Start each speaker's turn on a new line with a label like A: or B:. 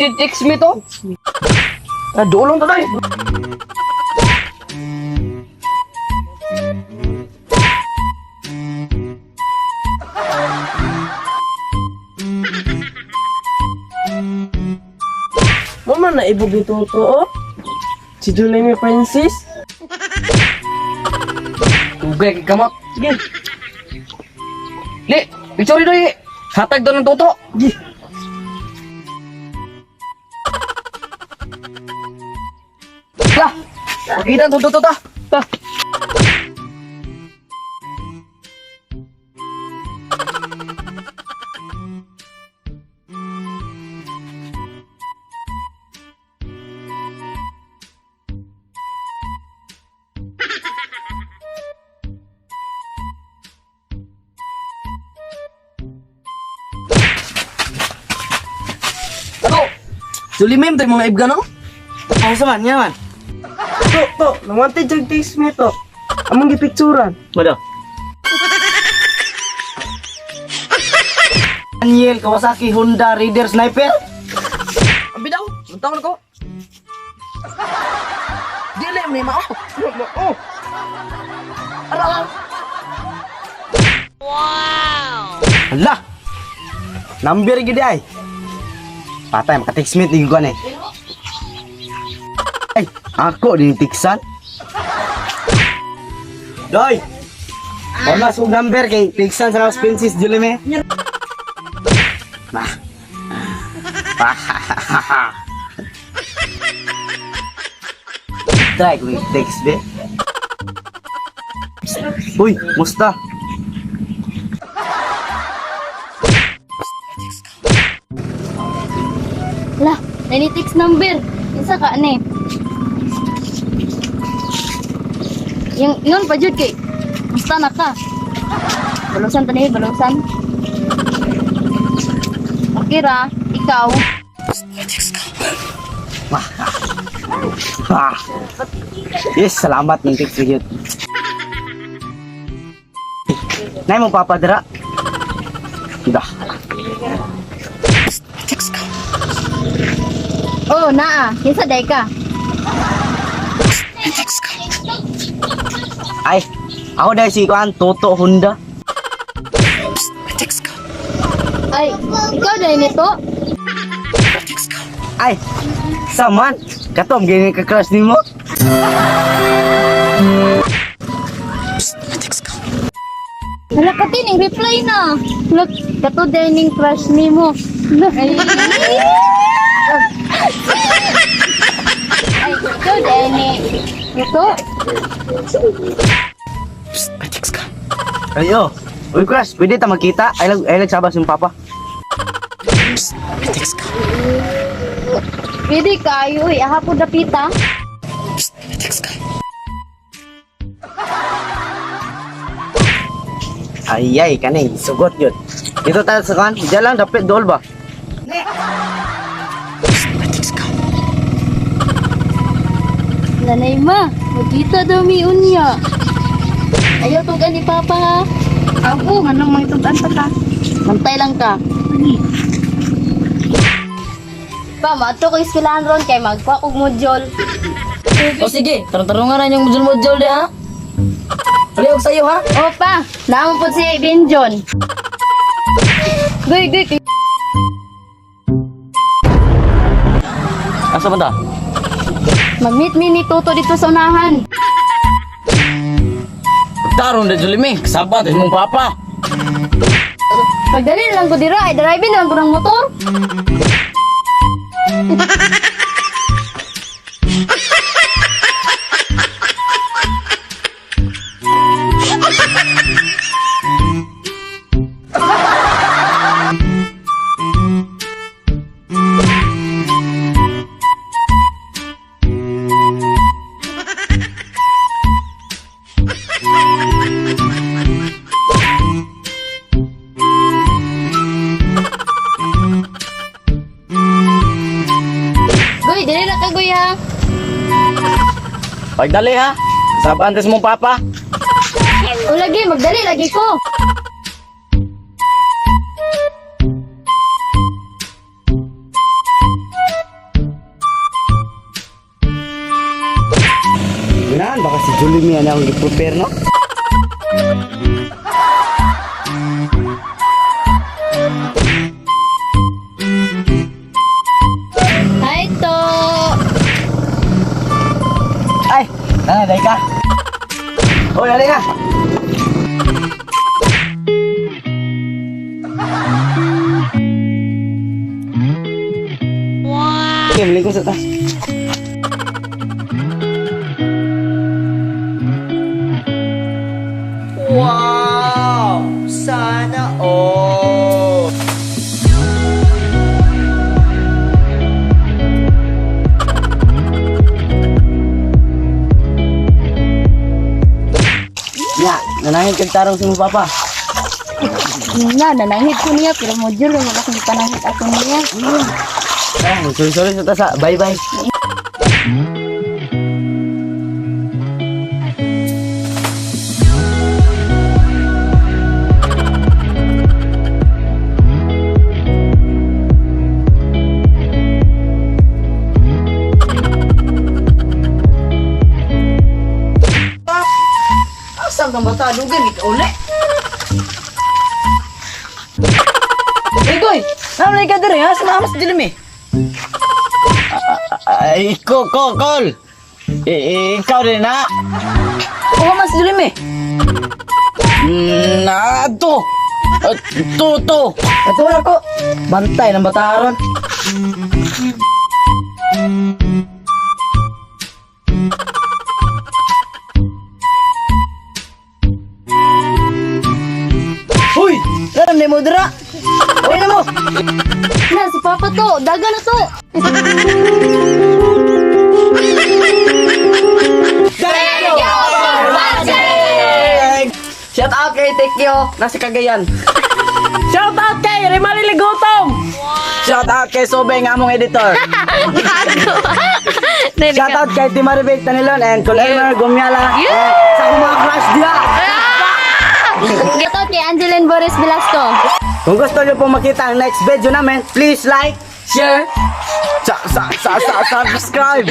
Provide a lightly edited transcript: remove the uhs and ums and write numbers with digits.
A: Wanted text me to. Ah, duolong to day.
B: Mo man na ibog ni Toto oh. Si Julemy Princess.
A: Tugay kay kamot.
B: Sige.
A: Li, picture doy. Hatag doon ng toto.
B: Gi.
A: Lah, pakita ang toto ta. Ta. Ano? Sulimim tayo mga ibga no?
C: Ako sa man, nga man.
B: To, to, nang wanted jug text me to. Among gipicturan.
C: Mado. Daniel Kawasaki Honda Raider Sniper.
A: Ang bidaw, ang ko. Dili may mao.
B: Mao.
A: Ara.
C: Hala. Number gid ay. Patay maka-text mate ni ko eh. Ay, ako din tiksan. Doy. Wala sa number kay tiksan sa House Princess Julime. Ma. Try ko text be. Uy, musta?
D: Lah, 96 number. Isa ka ani. Yung yun pa jud kay. Basta na ka. Balusan tani, balusan. Okay ra, ikaw.
C: Ah. Yes, salamat ng text gyud. Nay mo papadra. Dah.
D: Oh, naa, kinsa day ka?
C: Ay, ako dahil si Kuan Toto Honda.
D: Ay, ikaw day nito?
C: Ay, saman. Katom gini ka crush nimo.
D: Hala ka ning reply na. Look, kato day ning crush nimo. Ay. Ay, ikaw day ni Ito?
C: Ay, oh. Uy, crush, pwede ta magkita? Ay, lag, ay, nagsabas yung papa.
D: Pwede kayo, uy. Aha po dapita.
C: Ay, ay, kaning, sugot yun. Dito tayo sa kuan. Diyan lang, dapat dool ba?
D: Lanay ma, magkita daw mi unya. Ayaw tugan ni Papa ha.
E: Ako, nga nang mga tugan pa ka.
D: Bantay lang ka. Pa, maadto ko iskilahan ron kay magkuha kog module.
A: O sige, tarong-tarungan na inyong module-module di ha. Palihog sa'yo ha.
D: O pa, naamo po si Benjon. Goy, goy, kay
A: Asa man ta?
D: mag-meet mi ni Toto dito sa unahan.
A: Tarong na Julime, kasaba tayo mong papa.
D: Pagdali na lang ko dira, ay driving na lang ko ng motor. Goy, dili na ka goy ha.
A: Pagdali ha. Kasaba antes mong papa.
D: O lagi, magdali lagi ko.
C: Ganahan baka si Julie Mia na akong gi-prepare, no?
D: Hi, To!
C: Ay, ah, dai ka. Oh, dali na. Wow. Okay, malingkod sa taas.
F: Wow! Sana all!
C: Ya, nanangit kag tarong si mo papa.
D: Na, nanangit ko niya, pero module, wala akong panangit ako niya.
C: Ah, sorry sa tasa. Bye bye.
A: Asa kang bata dugay mi kauli. Igoy, namlay ka diri ha, sa mas dilimi.
C: Ay, ko ko kol. Ikaw din na.
A: O mas dilimi.
C: Na to. To to.
A: Ato na ko. Bantay ng bata aron. Uy, laram ni mo dira. Uy na mo.
D: Na, si Papa to! Daga na to!
B: Shout out kay Tekyo, nasa Cagayan. Shout out kay Rimali Ligutom.
C: Shout out kay Sobeng among editor. Shout out kay Timaribek Tanilon and Kol Elmer Gumyala. Yeah. Sa akong mga crush diha.
D: Shout out kay Angeline Boris Velasco.
C: Kung gusto niyo po makita ang next video namin, please like,
B: Share.
C: sa sa sa sa subscribe.